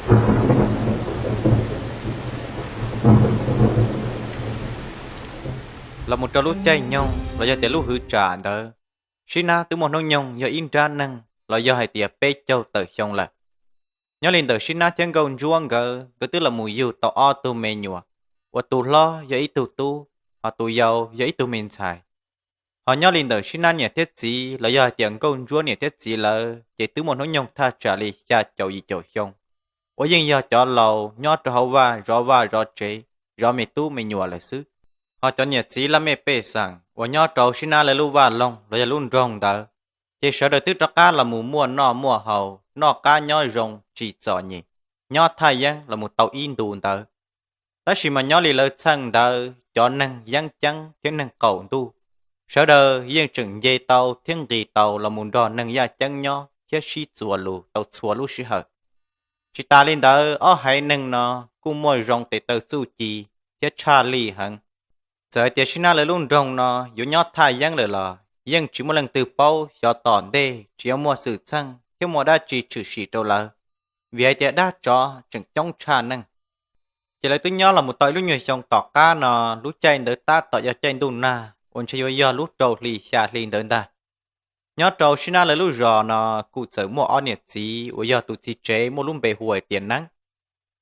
Los mus rau lub caij nyoog los yog tias lub hwv tsam ntawd, Sib Nab twb muaj hnub nyoog yog ib nrab neeg los yog hais tias peb caug tawm xyoo lawm. Nyob li ntawm Sib Nab thiab Nkauj Ntsuab nkawd, nkawd twb los mus yug tau ob tug me nyuam, uas tus hlob yog ib tug tub, ho tus yau yog ib tug me ntxhais. Ho nyob li ntawm Sib Nab niam thiab txiv los yog hais tias Nkauj Ntsuab niam thiab txiv lawv ces twb muaj hnub nyoog thaj tsam li xya caum yim caum xyoo, uas yeej yog cov laus nyob rau hauv vaj zov vaj zov tsev, zov me tub me nyuam lawm xwb. Ho cov niam txiv laj mej pej xeem uas nyob rau Sib Nab lawv lub vaj loog los yog lub nroog ntawd, ces sawv daws twb rov qab los mus muaj noj muaj haus, noj qab nyob zoo tsis txom nyem, nyob thaj yeeb los mus tau ib ntus ntawd. Tab sis mas nyob li lawv txheej ntawd cov neeg yeeb ceeb thiab neeg qaum ntuj, sawv daws yeej tseem nce tau thiab nqis tau los mus nrog neeg yaj ceeb nyob thiab sib txuas lus tau txhua lub sij hawm. Tsis tas li ntawd, ob haiv neeg no kuj muaj zoo tes taw txuj ci thiab tshaj lij heev. Txawm hais tias Sib Nab lawv lub nroog no yuav nyob thaj yeeb lawm los yeej tsis muaj leej twg paub xyov tom ntej tsis yuav muaj xwm txheej thiab muaj dab tsi tshwm sim rau lawv, vim hais tias dab tsov tseem coob tshaj neeg. Ces lawv twb nyob los mus tau ib lub nyuag xyoo tom qab no, lub caij ntawd tab tom yog caij ntuj nag uas ntshe yuav yog lub rau hli xya hli ntawd ntag. Nyob rau Sib Nab lawv lub zos no kuj txawm muaj ob niam txiv uas yog tus txiv tsev muaj lub npe hu hais tias Neeb.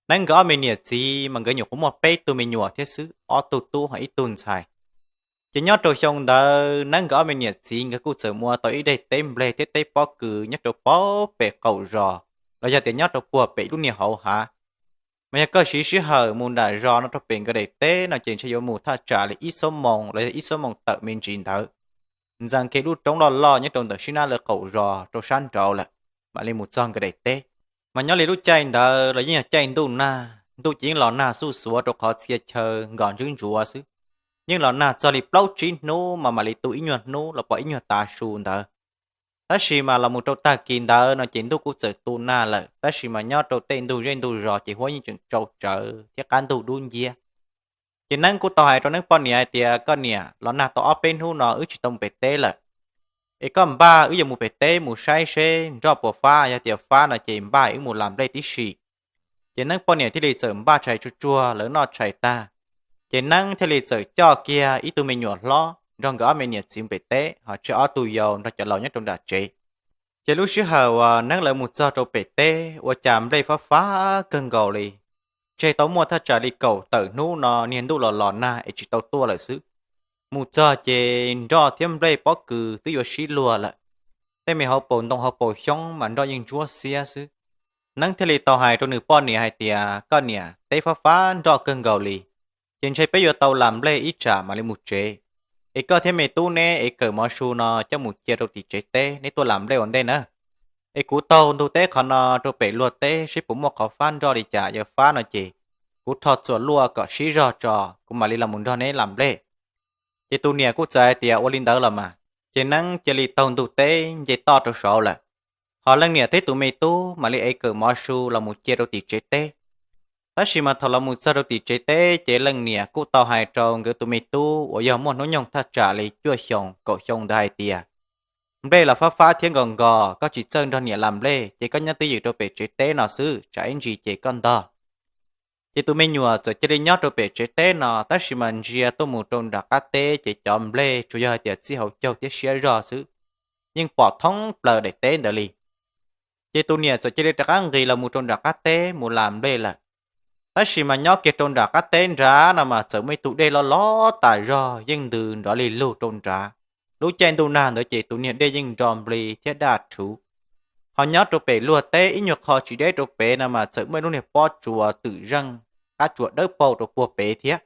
Neeb nkawd ob me niam txiv mas nkawd nyuam qhuav muaj peb tug me nyuam thiab xwb, ob tug tub ho ib tug ntxhais. Ces nyob rau xyoo ntawd Neeb nkawd ob me niam txiv nkawd kuj txawm mus ua tau ib daim teb nplej thiab teb pob kws nyob rau puag pem qaum zos, los yog tias nyob rau puag pem lub niag hauv hav. Mas yog koj siv sij hawm mus nram zos no rau pem nkawd daim teb no ces ntshe yuav mus thaj tsam li ib xuab moos los yog ib xuab moos tawm me ntsis ntawd, ntxees kiag lub roob loj loj nyob rau ntawm Sib Nab lawv qaum zos rau sab nraud lawm, mam li mus txog nkawd daim teb. Mas nyob li lub caij ntawd los yeej yog caij ntuj nag, ntuj ces yeej los nag xuj xuav rau qhov txhia chaw nkos ntswb ntsuav xwb. Yeej los nag txog li plaub tsib hnub mas mam li tu ib nyuag hnub los pom ib nyuag tav su ntawd. Tab sis mas los mus rau tag kis ntawd no ces ntuj kuj txawm tu nag lawm, tab sis mas nyob rau tej ntug zej ntug zos ces huab yeej tseem tsau tsawv thiab qab ntug dub nciab. Ces Neeb kuj tau hais rau Neeb poj niam hais tias, Koj niam, los nag tau ob peb hnub no wb tsis tau mus pem teb lawm, es koj npaj wb yuav mus pem teb mus saib seb nroj puas fab, yog tias fab no ces npaj wb mus lam nplej tib si. Ces Neeb poj niam thiaj li txawm npaj tshais tsuag tsuag lawv noj tshais tag, ces Neeb thiaj li txawm coj kiag ib tug me nyuam hlob nrog nkawd ob me niam txiv pem teb, ho tseg ob tug yau nrog cov laus nyob rau nram tsev. Ces lub sij hawm uas Neeb lawv mus txog rau pem teb ua cas nplej fab fab kawg nkaus li, tseg tau muaj thaj tsam li kaum tawm hnub no niag ntuj los los nag es tsis tau tuaj lawm xwb. Mus txog ces nroj thiab nplej pob kws twb yuav sib luag lawm. Tej me hauv paus ntoo hauv paus xyoob mas nroj yeej ntsuab xiab xwb. Neeb thiaj li tau hais rau nws poj niam hais tias, Koj niam, teb fab fab nroj kawg nkaus li, ces ntshe peb yuav tau lam nplej ib tsam mam li mus tsev. Es koj thiab me tub neb es kawm mov su no coj mus cia rau tim tsev teb, neb tuaj lam nplej ua ntej na. Es kuv taug ntug teb qhov no rau pem luag teb seb puas muaj qhov fab nroj li cas, yog fab no ces kuv rho txuas luaj kom sib zog tso, kuv mam li los mus nrog neb lam nplej. Ces tus niam kuj txawm hais tias, Ua li ntawd los mas. Ces Neeb cia li taug ntug teb nce toj rau saud lawm. Ho leej niam thiab tus me tub mam li ev kawm mov su los mus cia rau tim tsev teb. Tab sis mas thaum los mus txog rau tim tsev teb ces leej niam kuj tau hais rau nkawd tus me tub uas yog muaj hnub nyoog thaj tsam li cuaj xyoos kaum xyoo ntawd hais tias, Nplej los fab fab thiab nkos nkos, koj tsis txawj nrog niam lam nplej ces koj nyob twj ywm rau pem tsev teb no xwb, tsam ib ntsis ces koj ntog. Ces tus me nyuam txawm cia li nyob rau pem tsev teb no, tab sis mas ntsia tuaj mus rau nram qab teb ces cov nplej tsuas yog hais tias txij hauv caug thiab siab zog xwb, yeej pom thoob plaws daim teb ntawd li. Ces tus niam txawm cia li rov qab nqis los mus rau nram qab teb mus lam nplej lawm. Tab sis mas nyob kiag rau nram qab teb nrad no mas txawm muaj ib tug dej loj loj tas zog yeej ntws nrov li lug rau nrad. Lub caij ntuj nag ntawd ces tus niag dej yeej nro nplig thiab daj rhuv. Ho nyob rau pem luag teb ib nyuag qho tsis deb rau pem no mas txawm muaj ib lub niag pob tsuas twm zeej, qab tsuas dawb paug rau puag pem thiab.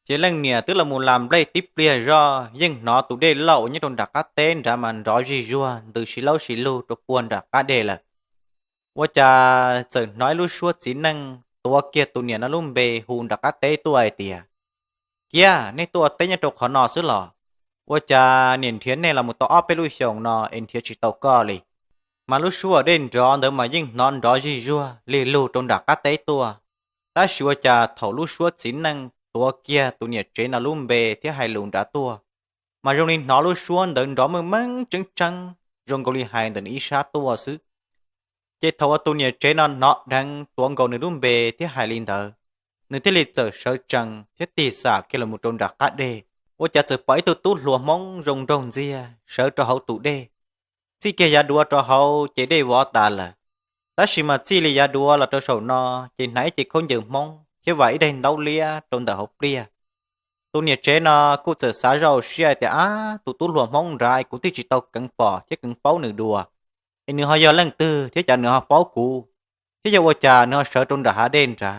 Ces leej niam twb los mus lam nplej tib pliag zog yeej hnov tus dej loj uas nyob rau nram qab teb nrad mas nrov zig zuag ntws si laub si lug rau puag nram qab deg lawm. Ua cas txawm hnov ib lub suab txiv neej tuav kiag tus niam no lub npe hu nram qab teb tuaj hais tias, Kiag, nej tuaj ua teb nyob rau qhov no xwb los? Ua cas niam nrhiav nej los mus tau ob peb lub xyoos no es nrhiav tsis tau koj li? Mas lub suab dej nrov ntawd mas yeej hnov nrov zig zuag lig lug rau nram qab teb tuaj. Tab sis ua cas thaum lub suab txiv neej tuav kiag tus niam tsev no lub npe thiab hais lus nrad tuaj, mas zoo li hnov lub suab ntawd nrov meej meej tseeb tseeb zoo nkaus li hais ntawm nws ib sab tuaj xwb. Ces thaum uas tus niam tsev no hnov dheev tuav nkaus nws lub npe thiab hais li ntawd, nws thiaj li txawm sawv tsees thiab tig xam kiag los mus rau nram qab deg. Ua cas txawm pom ib tug tub hluas Hmoob zoo nraug ntxiag sawv rau hauv tus dej, txij kiag yav duav rau hauv ces dej vov tas lawm. Tab sis mas txij li yav duav los rau saum no, ces hnav ib ce khaub ncaws Hmoob thiab vam ib daig ntaub liab rau ntawm hauv pliaj. Tus niam tsev no kuj txawm xav zoj siab tias, Ab, tus tub hluas Hmoob nrad kuv twb tsis tau keev pom thiab keev paub nws dua, es nws ho yog leej twg thiab cas nws ho paub kuv, thiab yog ua cas nws ho sawv rau nram hav dej nrad?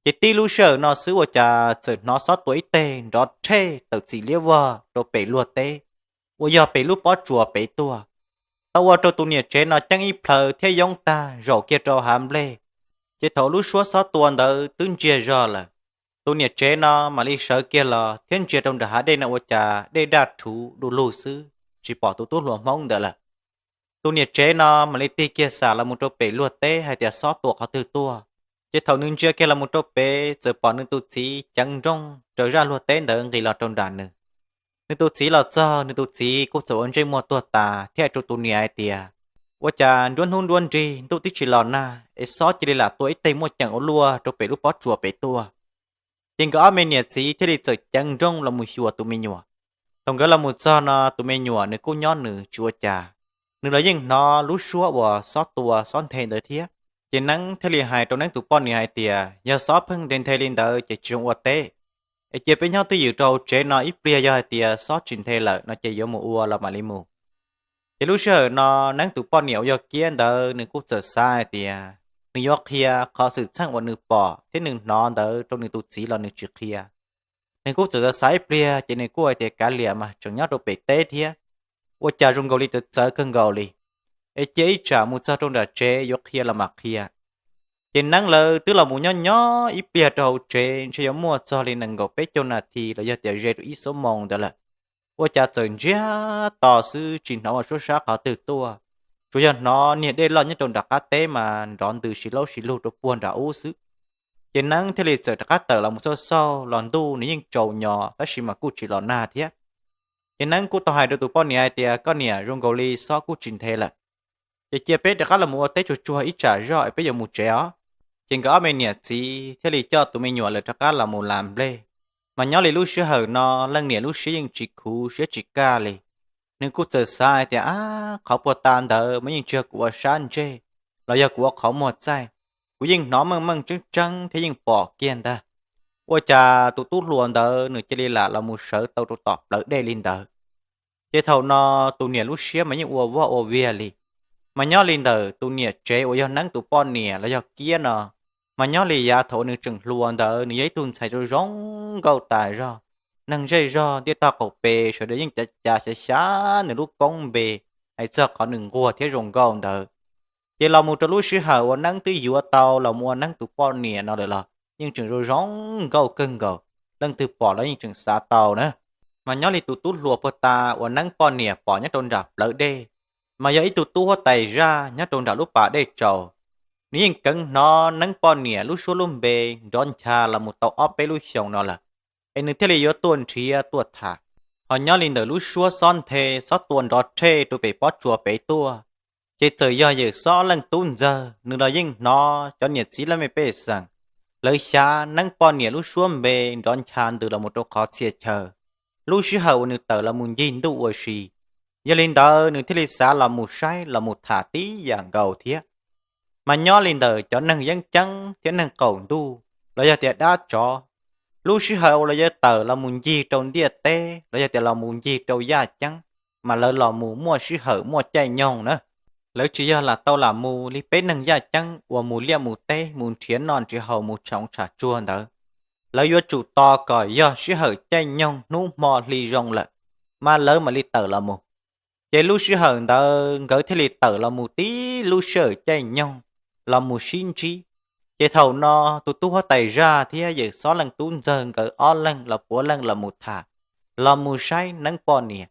Ces tib lub sij hawm no xwb ua cas txawm hnov xob tua ib teg nrov rhej tawm txim liab vog rau pem luag teb, uas yog pem lub pob tsuas pem tuaj. Tau ua rau tus niam tsev no ceeb ib plhaw thiab yoob tag zaum kiag rau hav nplej. Ces thaum lub suab xob tua ntawd twb ntsiag zog lawm, tus niam tsev no mam li sawv kiag los thiab ntsia rau nram hav dej no ua cas dej daj rhuv du lug xwb, tsis pom tus tub hluas Hmoob ntawd lawm. Tus niam tsev no mam li tig kiag xam los mus rau pem luag teb hais tias xob tua qhov twg tuaj. Ces thaum nws ntsia kiag los mus rau pem txawm pom nws tus txiv ceev nrooj raws zaj luag teb ntawd nqis los rau nram nws. Nws tus txiv los txog, nws tus txiv kuj txawm ua ntsej muag tuag tas thiab hais rau tus niam hais tias, Ua cas nruab hnub nruab nrig ntuj twb tsis los nag es xob cia li lam tua ib teg muaj ceem ua luaj rau pem lub pob tsuas pem tuaj? Ces nkawd ob me niam txiv thiaj li txawm ceev nrooj los mus xyuas tus me nyuam. Thaum nkawd los mus txog no tus me nyuam nws kuj nyob nws tsis ua cas, nws los yeej hnov lub suab uas xob tua xob nthe ntawd thiab. Ces Neeb thiaj li hais rau Neeb tus poj niam hais tias, Yog xob pheej nthe nthe li ntawd ces tsis zoo ua teb, es cia peb nyob twj ywm rau hauv tsev no ib pliag, yog hais tias xob tsis nthe lawm no ces yuav mus ua los mam li mus. Ces lub sij hawm no Neeb tus poj niam uas yog Kiab ntawd nws kuj txawm xav hais tias nws yuav qhia qhov xwm txheej uas nws pom thiab nws hnov ntawd rau nws tus txiv los nws tsis qhia. Nws kuj txawm xav ib pliag ces nws kuj hais tias, Kav liam mas, tseem nyob rau pem teb thiab, ua cas zoo nkaus li txawv txawv kawg nkaus li, es cia ib tsam mus txog rau nram tsev yuav qhia los mam qhia. Ces Neeb lawv twb los mus nyob nyob ib pliag rau hauv tsev ntshe yuav muaj txog li nees nkaum peb caug nas this los yog tias ze rau ib xuab moos ntawd lawm, ua cas txawm ntsiag to xwb tsis hnov ua suab sab qhov twg tuaj, tsuas yog hnov niag dej loj nyob rau nram qab teb mas nrov ntws si laub si lug rau puag nram ub xwb. Ces Neeb thiaj li txawm rov qab tawm los mus xauj xauj los ntuj nws yeej tsaus nyos tab sis mas kuj tsis los nag thiab. Ces Neeb kuj tau hais rau tus poj niam hais tias, Koj niam, zoo nkaus li xob kuj tsis nthe lawm, ces cia peb rov qab los mus ua teb tsuag tsuag ib tsam zoj es peb yuav mus tsev os. Ces nkawd ob me niam txiv thiaj li coj tus me nyuam lawv rov qab los mus las nplej. Mas nyob li lub sij hawm no leej niam lub siab yeej tsis khuv siab tsis kaj li. Nws kuj txawm xav hais tias, Ab, qhov puag ta ntawd mas yeej tsis yog kuv ua sab ntsej los yog kuv ua qhov muag txaij, kuv yeej hnov meej meej tseeb tseeb thiab yeej pom kiag ntag. Ua cas tus tub hluas ntawd nws cia li lam los mus sawv tau rau tom plawv dej li ntawd? Ces thaum no tus niam lub siab mas yeej ua voj ua viag li. Mas nyob li ntawm tus niam tsev uas yog Neeb tus poj niam los yog Kiab no, mas nyob li yav thaum uas nws tseem hluas ntawd nws yog ib tug ntxhais zoo zoo nkauj tas zog, neeg zej zog ntiaj tog qaum pes sawv daws yeej cav cav xyav xyav nws lub koob npe, hais txog qhov nws nquag thiab zoo nkauj ntawd. Ces los mus rau lub sij hawm uas Neeb twb yuav tau los mus ua Neeb tus poj niam no lawm los yeej tseem zoo zoo nkauj kawg nkaus, leej twg pom los yeej tseem xav tau na. Mas nyob li tus tub hluas puag ta uas Neeb poj niam pom nyob rau nram plawv dej, mas yog ib tug tub huab tais zaj nyob rau nram lub pas dej tsaus. Nws yeej kheev hnov Neeb poj niam lub suab lub npe nrov ncha los mus tau ob peb lub xyoos no lawm, es nws thiaj li yuav tuaj nrhiav tuaj tham. Ho nyob li ntawm lub suab xob nthe xob tua nrov rhej rau pem pob tsuas pem tuaj, ces txawm yog yawm xob leej tub ntxawg nws los yeej hnov cov niam txiv laj mej pej xeem lawv xyav Neeb poj niam lub suab npe nrov ncha ntws los mus rau qhov txhia chaw. Lub sij hawm uas nws tawm los mus ncig ntuj ua si, yog li ntawd nws thiaj li xav los mus saib los mus tham tib yam nkaus thiab. Mas nyob li ntawm cov neeg yeeb ceeb thiab neeg qaum ntuj los yog tias dab tsov, lub sij hawm uas lawv yuav tawm los mus ncig rau ntiaj teb los yog tias los mus ncig rau yaj ceeb, mas lawv los mus muaj sij hawm muaj caij nyoog na. Lawv tsis yog lam tau lam mus li peb neeg yaj ceeb uas mus liaj mus teb mus nrhiav noj nrhiav haus mus tsham tsham tsuag ntawd. Lawv yuav tsum tos kom yog sij hawm caij nyoog hnub hmo hli zoo lawm, mas lawv mam li tawm los mus. Ces lub sij hawm ntawd nkawd thiaj li tawm los mus tib lub sij hawm caij nyoog los mus sib ntsib. Ces thaum no tus tub huab tais zaj thiab yawm xob leej tub ntxawg nkawd ob leeg los puav leej los mus tham, los mus saib Neeb poj niam.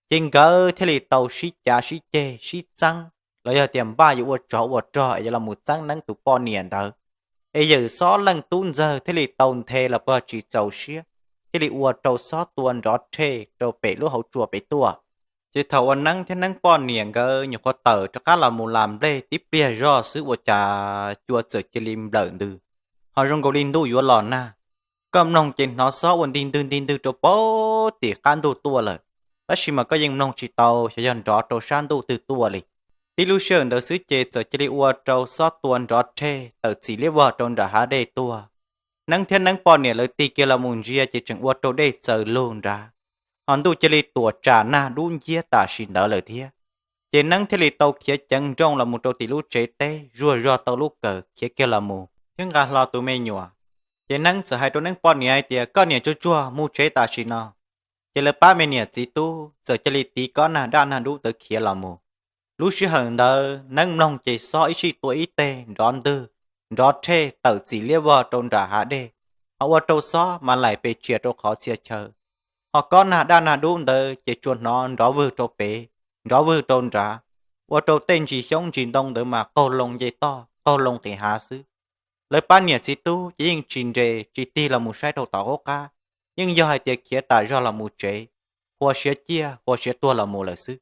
Ces nkawd thiaj li tau sib cav sib ceg sib txeeb, los yog tias npaj yuav ua tsov ua rog es yuav los mus txeeb Neeb tus poj niam ntawd. Es yawm xob leej tub ntxawg thiaj li tau nthe los puag tsis txaus siab, thiaj li ua rau xob tua nrov rhej rau pem lub hauv tsua pem tuaj. Ces thaum uas Neeb thiab Neeb poj niam nkawd nyuam qhuav tawm rov qab los mus lam nplej tib pliag zoj xwb ua cas cua txawm cia li nplawm ntws, ho zoo nkaus li ntuj yuav los nag. Koj mloog ces hnov xob ua ntig ntwg ntig ntwg rau pem tim qab ntuj tuaj lawm, tab sis mas koj yeej mloog tsis tau xyov yog nrov rau sab ntuj twg tuaj li. Tib lub sij hawm ntawd xwb ces txawm cia li ua rau xob tua nrov rhe tawm txim liab vog rau nram hav dej tuaj. Neeb thiab Neeb poj niam lawv tig kiag los mus ntsia ces tseem ua rau dej txaws lug nrad, ho ntuj cia li tuam tsam nag dub nciab tam sim ntawd lawm thiab. Ces Neeb thiaj li tau khiav ceev nrooj los mus rau tim lub tsev teb, zuaj zog tau lub kawm khiav kiag los mus thiab nqa hlo tus me nyuam. Ces Neeb txawm hais rau Neeb poj niam hais tias, koj niam tsuag tsuag mus tsev tam sim no. Ces lawv pab me niam txiv tub txawm cia li tiv kob nag daj nag dub ntawd khiav los mus. Lub sij hawm ntawd Neeb mloog ces xob ib sij tua ib teg nrov ntwg, nrov rhe tawm txim liab vog rau nram hav dej, ho ua rau xob mas laim pes tsia rau qhov txhia chaw. Ho kob nag daj nag dub ntawd ces tsuas hnov nrov vwg rau pem, nrov vwg rau nrad, ua rau tej ntsis xyoob ntsis ntoo ntawd mas qaug loo nce toj qaug loo nqis hav xwb. Lawv pab niam txiv tub ces yeej tsis nres tsis tig los mus saib rau tom qub qab, yeej yog hais tias khiav tas zog los mus tsev, hua siav ciaj hua siav tuag los mus lawm xwb.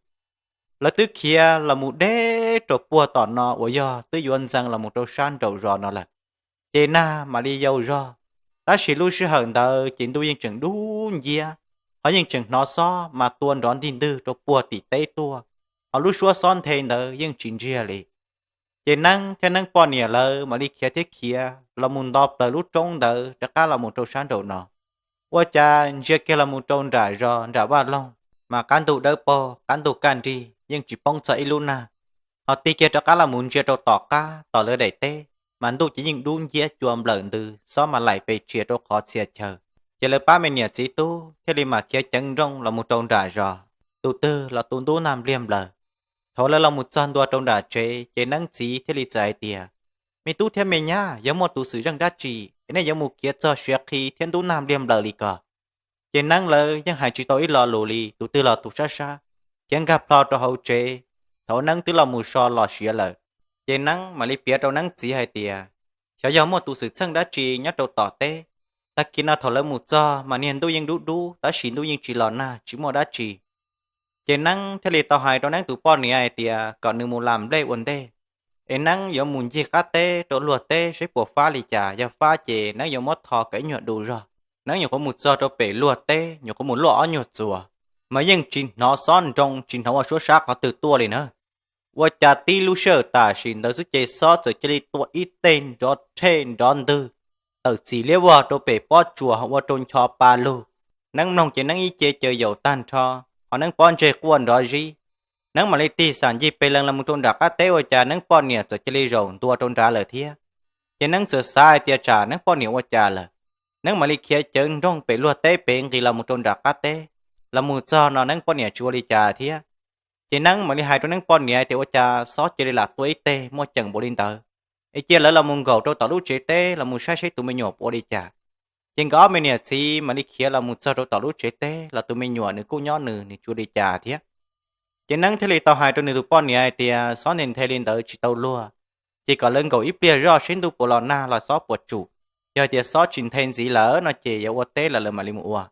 Lawv twb khiav los mus deb rau puag tom no uas yog twb yuav ntxeev los mus rau sab nraum zos no lawm, ces nag mam li yau zog. Tab sis lub sij hawm ntawd ces ntuj yeej tseem dub nciab, ho yeej tseem hnov xob mas tua nrov ntig ntwg rau puag tim teb tuaj, ho lub suab xob nthe ntawd yeej tsis ntsiag li. Ces Neeb thiab Neeb poj niam lawv mam li khiav thiab khiav los mus nto plaws lub roob ntawd rov qab los mus rau sab nraum no. Ua cas ntsia kiag los mus rau nram zos nram vaj loog, mas qab ntuj dawb paug qab ntuj kaj nrig yeej tsis poob txog ib lub nag. Ho tig kiag rov qab los mus ntsia rau tom qab tom lawv daim teb, mas ntuj ces yeej dub nciab cua nplawm ntws xob mas laim pes tsia rau qhov txhia chaw. Ces lawv pab me niam txiv tub thiaj li mam khiav ceev nrooj los mus rau nram zos, tus twg los tus ntub nag npliag nplaws. Thaum lawv los mus txog ntua rau nram tsev ces Neeb txiv thiaj li txawm hais tias, me tub thiab me nyab, yog muaj tus xwm zeej dab tsi es nej yuav mus khiav txog siav qhi thiab ntub nag npliag nplaws li ko? Ces Neeb lawv yeej hais tsis tau ib lo lus li, tus twg los tus sab sab, khiav nkag plho rau hauv tsev. Thaum Neeb twb los mus so los siav lawm, ces Neeb mam li piav rau Neeb txiv hais tias, xyov yog muaj tus xwm txheej dab tsi nyob rau tom teb. Tag kis no thaum lawv mus txog mas niag ntuj yeej dub dub tab sis ntuj yeej tsis los nag tsis muaj dab tsi. Ces Neeb thiaj li tau hais rau Neeb tus poj niam hais tias kom nws mus lam nplej ua ntej, es Neeb yuav mus ncig qab teb rau luag teb saib puas fab li cas, yog fab ces Neeb yuav muab tho kom ib nyuag du zog. Neeb nyuam qhuav mus txog rau pem luag teb, nyuam qhuav mus luaj ob nyuag txuas, mas yeej tsis hnov xob nroo tsis hnov ua suab sab qhov twg tuaj li na. Ua cas tib lub sij hawm tam sim ntawd xwb ces xob txawm cia li tua ib teg nrov rhe nrov ntwg tawm txim liab vog rau pem pob tsuas ua rau ncho pa lug. Neeb mloog ces Neeb ib ce caws yaum tag nrho, ho Neeb pob ntseg quaj nrov zib. Neeb mam li tig xam ncig pes lees los mus rau nram qab teb ua cas Neeb poj niam txawm cia li zaum ntua rau nrad lawm thiab. Ces Neeb txawm xav hais tias tsam Neeb poj niam ua cas lawm. Neeb mam li khiav cawv nrooj pem luag teb pem nqis los mus rau nram qab teb, los mus txog no Neeb poj niam tsis ua li cas thiab. Ces Neeb mam li hais rau Neeb poj niam tias ua cas xob cia li lam tua ib teg muaj ceem npaum li ntawd, es cia lawv los mus nkaum rau tom lub tsev teb los mus saib saib tus me nyuam puas ua li cas. Ces nkawd ob me niam txiv mam li khiav los mus txog rau tom lub tsev teb los tus me nyuam nws kuj nyob nws, nws tsis ua li cas thiab. Ces Neeb thiaj li tau hais rau nws tus poj niam hais tias xob nthe nthe li ntawd tsis tau luag, ces kom lawv nkaum ib pliag zoj saib ntuj puas los nag los xob puas tsum. Yog hais tias xob tsis nthe ntxiv lawm no ces yuav ua teb los lawv mam li mus ua.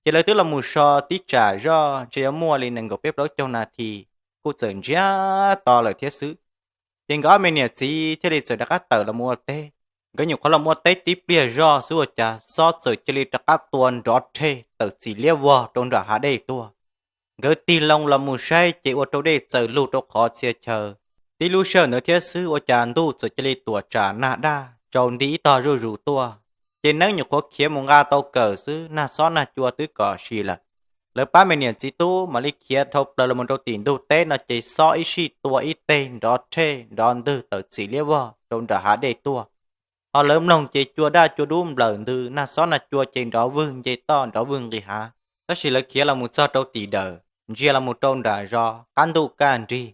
Ces lawv twb los mus so tib tsam zoj ntshe yuav muaj li nees nkaum peb plaub caug nas this, kuj txawm ntsiag to lawm thiab xwb. Ces nkawd ob me niam txiv thiaj li txawm rov qab tawm los mus ua teb. Nkawd nyuam qhuav los mus ua teb tib pliag zoj xwb ua cas xob txawm cia li rov qab tua nrov rhe tawm txim liab vog rau nram hav dej tuaj. Nkawd tig loo los mus saib ces ua rau dej txaws lug rau qhov txhia chaw. Tib lub sij hawm ntawd thiab xwb ua cas ntuj txawm cia li tuam tsam nag daj tsaus nti ib tog zuj zus tuaj. Ces Neeb nyuam qhuav khiav mus nqa tau kawm xwb nag xob nag cua twb kom si lawm. Lawv pab me niam txiv tub mam li khiav dhau plaws los mus rau tim ntug teb no ces xob ib sij tua ib teg nrov rhe nrov ntwg tawm txim liab vog rau nram hav dej tuaj. Ho lawv mloog ces cua daj cua dub nplawm ntws nag xob nag cua ces nrov vwg nce toj nrov vwg nqis hav. Tab sis lawv khiav los mus txog rau tim dawm ntsia los mus rau nram zos qab ntuj kaj nrig,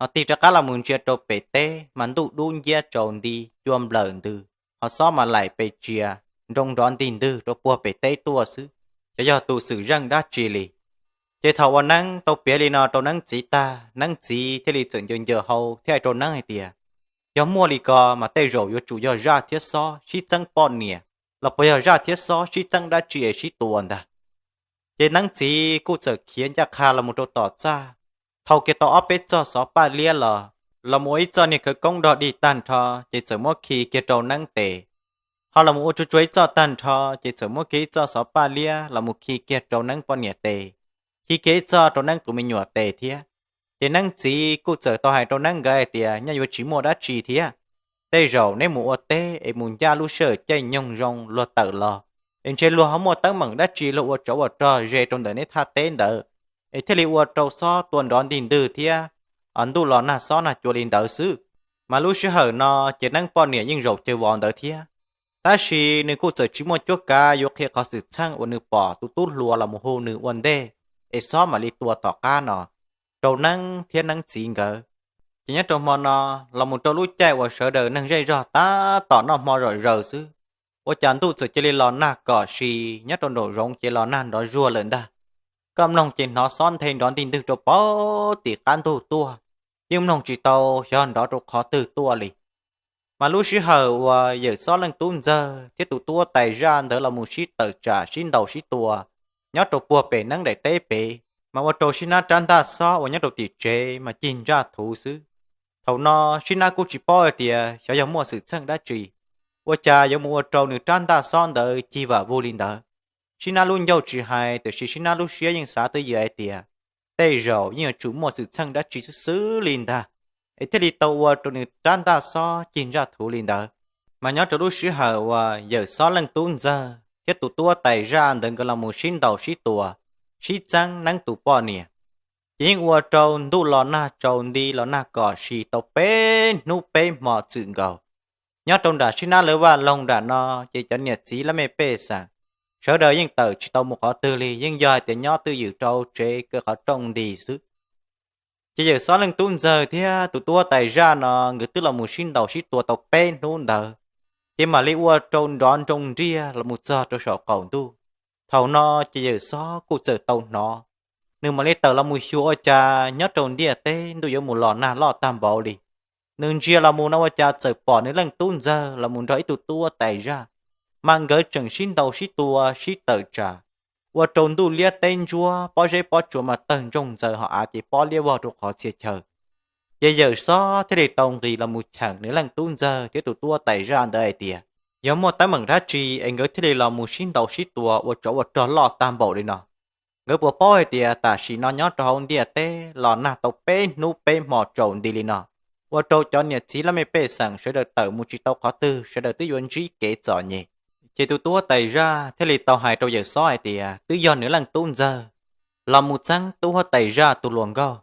ho tig rov qab los mus ntsia rau pem teb mas ntuj dub nciab tsaus nti cua nplawm ntws, ho xob mas laim pes tsia nroo nrov ntig ntwg rau puag pem teb tuaj xwb, xyov yog tus xwm zeej dab tsi li. Ces thaum uas Neeb tau piav li no rau Neeb txiv tag, Neeb txiv thiaj li txawm ncaws ncaws hau thiab hais rau Neeb hais tias, yog muaj li ko mas tej zaum yuav tsum yog zaj thiab xob sib txeeb poj niam, los puas yog zaj thiab xob sib txeeb dab tsi es sib tua ntag. Ces Neeb txiv kuj txawm khiav ncaj qha los mus rau tom txaj, thau kiag tau ob peb txoj xov paj liab los, los mus ua ib txoj niag khawv koob dog dig tag nrho, ces txawm muab khi kiag rau Neeb tes. Ho los mus ua tsuag tsuag ib txoj tag nrho, ces txawm muab kiag ib txoj xov paj liab los mus khi kiag rau Neeb poj niam tes, khi kiag ib txoj rau Neeb tus me nyuam tes thiab. Ces Neeb txiv kuj txawm tau hais rau Neeb nkawd hais tias, Nyaj yuav tsis muaj dab tsi thiab, tej zaum neb mus ua teb es mus ncaj lub sij hawm caij nyoog zoo luag tawm los, es ntshe luag ho muaj teeb meem dab tsi luag ua tsov ua rog ze rau ntawm neb thaj teb ntawd, es thiaj li ua rau xob tua nrov ntig ntwg thiab ntuj los nag xob nag cua li ntawd xwb. Mas lub sij hawm no ces Neeb poj niam yeej zaum cawv vos ntawd thiab, tab sis nws kuj txawm tsis muaj cuab kav yuav qhia qhov xwm txheej uas nws pom tus tub hluas los mus hu nws ua ntej, es xob mam li tua tom qab no rau Neeb thiab Neeb txiv nkawd. Ces nyob rau hmo no, los mus rau lub caij uas sawv daws neeg zej zog tab tom noj hmo zom zaws xwb, ua cas ntuj txawm cia li los nag kom si, nyob rau nraum zoov ces los nag nrov zuag lawm ntag. Koj mloog ces hnov xob nthe nrov ntig ntwg rau pem tim qab ntug tuaj, yeej mloog tsis tau xyov nrov rau qhov twg tuaj li. Mas lub sij hawm uas yawm xob leej tub ntxawg thiab tus tub huab tais zaj ntawd los mus sib tawm tsam sib ntaus sib tua nyob rau puag pem Neeb daim teb pem, mas ua rau Sib Nab rab ntaj xob uas nyob rau tim tsev mas cig ntsaj thuv xwb. Thaum no Sib Nab kuj tsis paub hais tias xyov yog muaj xwm txheej dab tsi, ua cas yuav mus ua rau nws rab ntaj xob ntawd cig vam vug li ntawd. Sib Nab lub ncauj tsis hais, tiam sis Sib Nab lub siab yeej xav twj ywm hais tias tej zaum yeej yuav tsum muaj xwm txheej dab tsi xwb xwb li ntag, es thiaj li tau ua rau nws rab ntaj xob cig ntsaj thuv li ntawd. Mas nyob rau lub sij hawm uas yawm xob leej tub ntxawg thiab tus tub huab tais zaj ntawd nkawd los mus sib ntaus sib tua, sib txeeb Neeb tus poj niam, ces yeej ua rau ntuj los nag tsaus nti los nag kom si tau peb hnub peb hmo txwm nkaus. Nyob rau nram Sib Nab lawv vaj loog nram no, ces cov niam txiv laj mej pej xeem sawv daws yeej tawm tsis tau mus qhov twg li, yeej yog hais tias nyob twj ywm rau tsev kaw qhov rooj nti xwb. Ces yawm xob leej tub ntxawg thiab tus tub huab tais zaj no nkawd twb los mus sib ntaus sib tua tau peb hnub ntawd, ces mam li ua rau nrov nroo nriag los mus txog rau saum qaum ntuj. Thaum no ces yawm xob kuj txawm tau hnov, nws mam li tawm los mus xyuas ua cas nyob rau ntiaj teb ntuj yuav mus los nag loj tag npaum li. Nws ntsia los mus no ua cas txawm pom nws leej tub ntxawg los mus nrog ib tug tub huab tais zaj, mas nkawd tseem sib ntaus sib tua sib tawm tsam, ua rau ntuj liab teb ntsuab, pob zeb pob tsuas mas tawg ntsoog ntxaws, ho av ces pob liab vog rau qhov txhia chaw. Ces yawm xob thiaj li tau nqis los mus cheem nws leej tub ntxawg thiab tus tub huab tais zaj ntawd hais tias, yog muaj teeb meem dab tsi es nkawd thiaj li los mus sib ntaus sib tua ua tsov ua rog loj tag npaum li no? Nkawd puas paub hais tias tam sim no nyob rau hauv ntiaj teb los nag tau peb hnub peb hmo tsaus nti li no, ua rau cov niam txiv laj mej pej xeem sawv daws tawm mus tsis tau qhov twg, sawv daws twb yuav ntsib kev txom nyem? Ces tus tub huab tais zaj thiaj li tau hais rau yawm xob hais tias twb yog nws leej tub ntxawg los mus txeeb tub huab tais zaj tus hluas nkauj.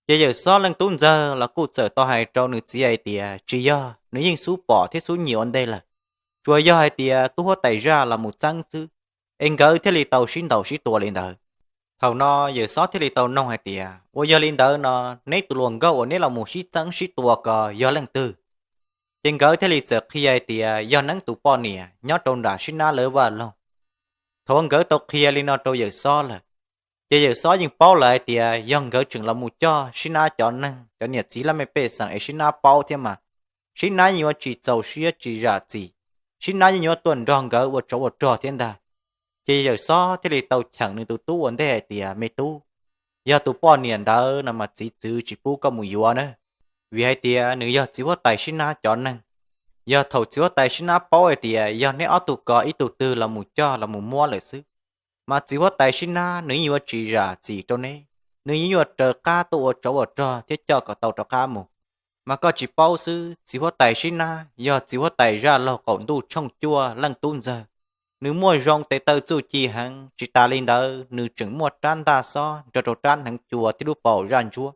Ces yawm xob leej tub ntxawg los kuj txawm tau hais rau nws txiv hais tias tsis yog, nws yeej xub pom thiab xub nyiam ua ntej lawm, tsuas yog hais tias tub huab tais zaj los mus txeeb xwb, es nkawd thiaj li tau sib ntaus sib tua li ntawd. Thaum no yawm xob thiaj li tau noog hais tias, ua yog li ntawd no, neb tus hluas nkauj uas neb los mus sib txeeb sib tua ko yog leej twg? Ces nkawd thiaj li txawm qhia hais tias yog Neeb tus poj niam nyob rau nram Sib Nab lawv vaj loog. Thaum uas nkawd tau qhia li no rau yawm xob lawm, ces yawm xob yeej paub lawm hais tias yog nkawd tseem los mus coj Sib Nab cov neeg, cov niam txiv laj mej pej xeem es Sib Nab paub thiab mas, Sib Nab yeej yuav tsis txaus siab tsis zam txim, Sib Nab yeej yuav tuaj nrog nkawd ua tsov ua rog thiab ntag. Ces yawm xob thiaj li tau cheem nws tus tub ua ntej hais tias, me tub, yog tus poj niam ntawd no mas txiv txwv tsis pub koj mus yuav na, vim hais tias nws yog txiv huab tais Sib Nab cov neeg. Yog thaum txiv huab tais Sib Nab paub hais tias yog neb ob tug ko ib tug twg los mus coj los mus muab lawm xwb, mas txiv huab tais Sib Nab nws yeej yuav tsis zam txim rau neb, nws yeej yuav raws qab tuaj ua tsov ua rog thiab coj kom tau rov qab mus. Mas koj tsis paub xwb, txiv huab tais Sib Nab yog txiv huab tais zaj laug qaum ntuj tshooj cuaj leej tub ntxawg. Nws muaj zoo tes taw txuj ci heev, tsis tas li ntawd nws tseem muaj rab ntaj xob nrog rau rab hneev cua thiab lub paus zaj ntsuab.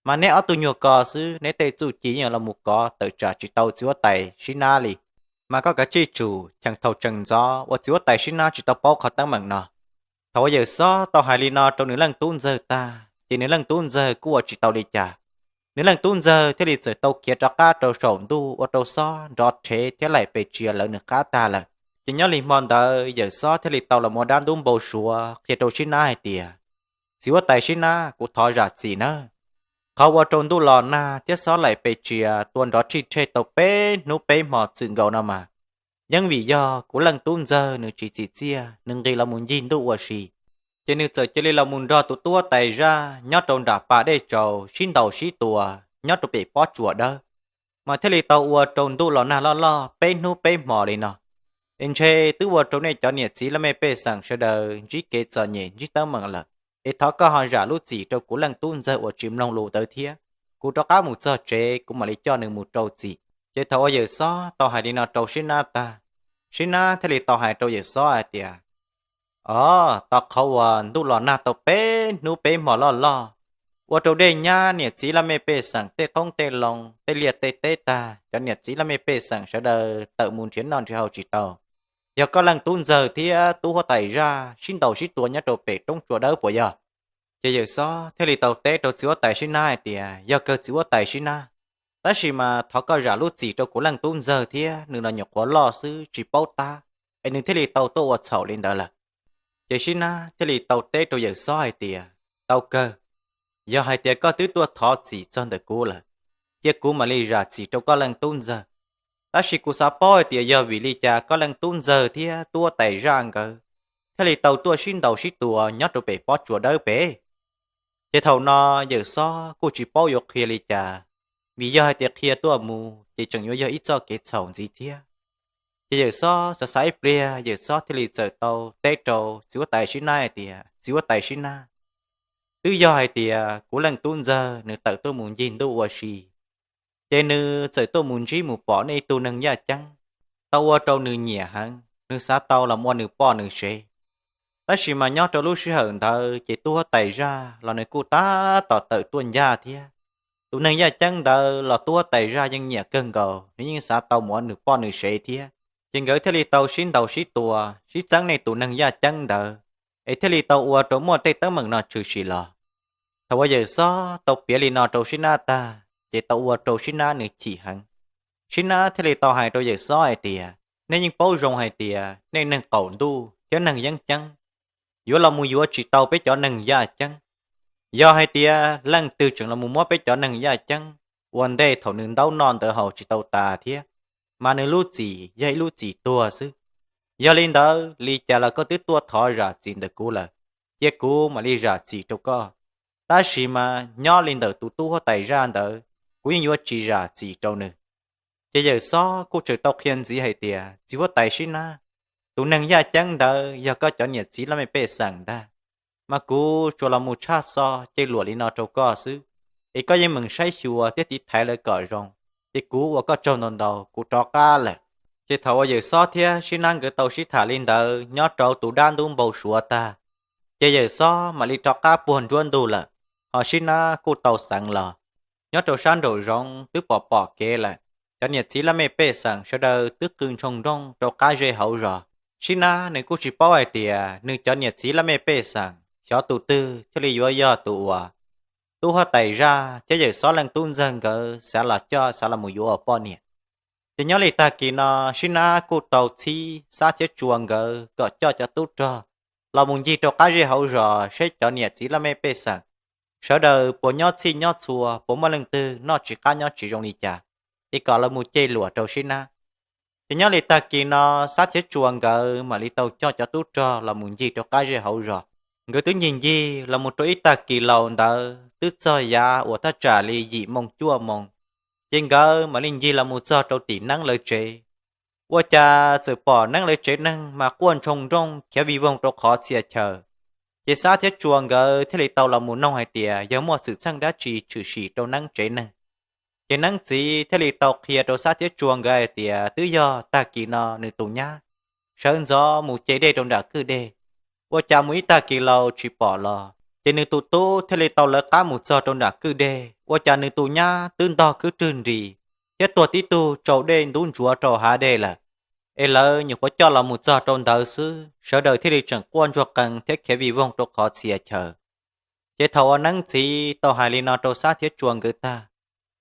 Mas neb ob tug nyuag ko xwb, neb tej txuj ci yeej los mus kov tawm tsam tsis tau txiv huab tais Sib Nab li. Mas koj kav tsij tsum cheem thaum tseem ntxov uas txiv huab tais Sib Nab tsis tau paub qhov teeb meem no. Thaum uas yawm xob tau hais li no rau nws leej tub ntxawg tag, ces nws leej tub ntxawg kuj ua tsis tau li cas. Nws leej tub ntxawg thiaj li txawm tau khiav rov qab rau saum ntuj ua rau xob nrov rhev thiab laim pes tsia lawv nws qab tag lawm. Ces nyob li hmo ntawd yawm xob thiaj li tau los ua dab ntub npau suav qhia rau Sib Nab hais tias, txiv huab tais Sib Nab, kuv thov zam txim nawb. Qhov ua rau ntuj los nag thiab xob laim pes tsia tua nrov rhij rhej tau peb hnub peb hmo txwm nkaus no mas, yeej vim yog kuv leej tub ntxawg nws tsis txim txiaj, nws nqis los mus ncig ntuj ua si. ces nws txawm cia li los mus nrog tus tub huab tais zaj nyob rau nram pas dej tsaus sib ntaus sib tua nyob rau pem pob tsuas dawb. Mas thiaj li tau ua rau ntuj los nag loj loj peb hnub peb hmos li no. Es ntshe twb ua rau nej cov niam txiv laj mej pej xeem sawv daws ntsib kev txom nyem ntsib teeb meem lawm, es thov koj ho zam lub txim rau kuv leej tub ntxawg uas tsis mloog lus ntawd thiab. Kuv rov qab mus txog tsev kuv mam li coj nws mus rau txim. Ces thaum uas Yawm Xob tau hais li no rau Sib Nab tag, Sib Nab thiaj li tau hais rau Yawm Xob hais tias, Os, tau qhov uas ntuj los nag tau peb hnub peb hmos loj loj, ua rau dej nyab niam txiv laj mej pej xeem tej qoob tej loo tej liaj tej teb tag, cov niam txiv laj mej pej xeem sawv daws tawm mus nrhiav noj nrhiav haus tsis tau. Yog koj leej tub ntxawg thiab tub huab tais zaj sib ntaus sib tua nyob rau pem roob tsua dawb puas yog? Ces Yawm Xob thiaj li tau teb rau txiv huab tais Sib Nab hais tias, Yog kawg txiv huab tais Sib Nab, tab sis mas thov koj zam lub txim rau kuv leej tub ntxawg thiab, nws los nyuam qhuav loj xwb tsis paub tab, es nws thiaj li tau tuaj ua txhaum li ntawd lawm. Ces Sib Nab thiaj li tau teb rau Yawm Xob hais tias, Tau kawg, yog hais tias koj twb tuaj thov txim txog ntawm kuv lawm, cia kuv mam li zam txim rau koj leej tub ntxawg. Tab sis kuv xav paub hais tias yog vim li cas koj leej tub ntxawg thiab tub huab tais zaj nkawd thiaj li tau tuaj sib ntaus sib tua nyob rau pem pob tsuas dawb pem? Ces thaum no Yawm Xob kuj tsis paub yuav qhia li cas, vim yog hais tias qhia tuaj mus ces tseem yuav yog ib txoj kev txhaum ntxiv thiab. Ces Yawm Xob xav xav ib pliag, Yawm Xob thiaj li txawm tau teb rau txiv huab tais Sib Nab hais tias, Txiv huab tais Sib Nab, twb yog hais tias kuv leej tub ntxawg nws tawm tuaj mus ncig ntuj ua si, ces nws txawm tuaj mus ntsib mus pom nej ib tug neeg yaj ceeb tau ua rau nws nyiam heev, nws xav tau los ua nws poj nws sev. Tab sis mas nyob rau lub sij hawm ntawd ces tub huab tais zaj los nws kuj tab tom tawm tuaj ncaj thiab. Tus neeg yaj ceeb ntawd los tub huab tais zaj yeej nyiam kawg nkaus, nws yeej xav tau mus ua nws poj nws sev thiab. Ces nkawd thiaj li tau sib ntaus sib tua sib txeeb nej tus neeg yaj ceeb ntawd, es thiaj li tau ua rau muaj tej teeb meem no tshwm sim los. Thaum uas Yawm Xob tau piav li no rau Sib Nab tag, ces tau ua rau Sib Nab nws chim heev. Sib Nab thiaj li tau hais rau Yawm Xob hais tias, Nej yeej paub zoo hais tias nej neeg qaum ntuj thiab neeg yeeb ceeb yuav los mus yuav tsis tau peb cov neeg yaj ceeb. Yog hais tias leej twg tseem los mus muab peb cov neeg yaj ceeb ua ntej thaum nws ntaub noj ntawd haus tsis tau tas thiab, mas nws lub txim yog ib lub txim tuag xwb. Yog li ntawd li cas los koj twb tuaj thov zam txim ntawm kuv lawm, cia kuv mam li zam txim rau koj. Tab sis mas nyob li ntawm tus tub huab tais zaj ntawd, kuv yeej yuav tsis zam txim rau nws. Ces Yawm Xob kuj tseem tau qhia ntxiv hais tias, Txiv huab tais Sib Nab, tus neeg yaj ceeb ntawd yog koj cov niam txiv laj mej pej xeem ntag, mas kuv tsuas los mus tshaj xo ceg luam li no rau koj xwb, es koj yeej meem saib xyuas thiab tiv thaiv lawv kom zoo, ces kuv ua koj tsaug ntau ntau, kuv rov qab lawm. Ces thaum uas Yawm Xob thiab Sib Nab nkawd tau sib tham li ntawd nyob rau tus dab ntub npau suav tag, ces Yawm Xob mam li rov qab puag nruab ntug lawm, ho Sib Nab kuj tau xeev los. Nyob rau sab nraum zoov twb pom pom kev lawm, cov niam txiv laj mej pej xeem sawv daws twb qw ntshoo nrooj rau qab zej hauv zos. Sib Nab nws kuj tsis paub hais tias nws cov niam txiv laj mej pej xeem xyov tus twg thiaj li yuav yog tus uas tub huab tais zaj thiab Yawm Xob leej tub ntxawg nkawd xav los coj xav los mus yuav ua poj niam. Ces nyob li tag kis no Sib Nab kuj tau txhib Xab thiab Tsua nkawd kom coj cov tub rog los mus ncig rau qab zej hauv zos saib cov niam txiv laj mej pej xeem sawv daws puas nyob txhij nyob txhua, puas muaj leej twg noj tsis qab nyob tsis zoo li cas, es kom los mus ceg luam rau Sib Nab. Ces nyob li tag kis no Xab thiab Tsua nkawd mam li tau coj cov tub rog los mus ncig rau qab zej hauv zos. Nkawd twb ncig ncig los mus rau ib tag kis laus ntawd twb txog yav uas thaj tsam li yim moo cuaj moo, ces nkawd mam li ncig los mus txog rau tim Neeb lawv tsev. Ua cas txawm pom Neeb lawv tsev neeg mas quaj ntshoo nrooj khiav vij voog rau qhov txhia chaw. Ces Xab thiab Tsua nkawd thiaj li tau los mus noog hais tias yog muaj xwm txheej dab tsi tshwm sim rau Neeb tsev neeg. Ces Neeb txiv thiaj li tau qhia rau Xab thiab Tsua nkawd hais tias twb yog tag kis no nws tus nyab sawv ntxov mus ce dej rau nram kwj deg, ua cas mus ib tag kis laus tsis pom los, ces nws tus tub thiaj li tau lawv qab mus txog rau nram kwj deg, ua cas nws tus nyab twb ntog khwb rwg nris thiab tuag tib tug tsau dej ntub ntsuav rau hav dej lawm. Es lawv nyuam qhuav coj los mus txog rau ntawd xwb, sawv daws thiaj li tseem quaj ntsuag qees thiab khiav vij voog rau qhov txhia chaw. Ces thaum uas Neeb txiv tau hais li no rau Xab thiab Tsua nkawd tag,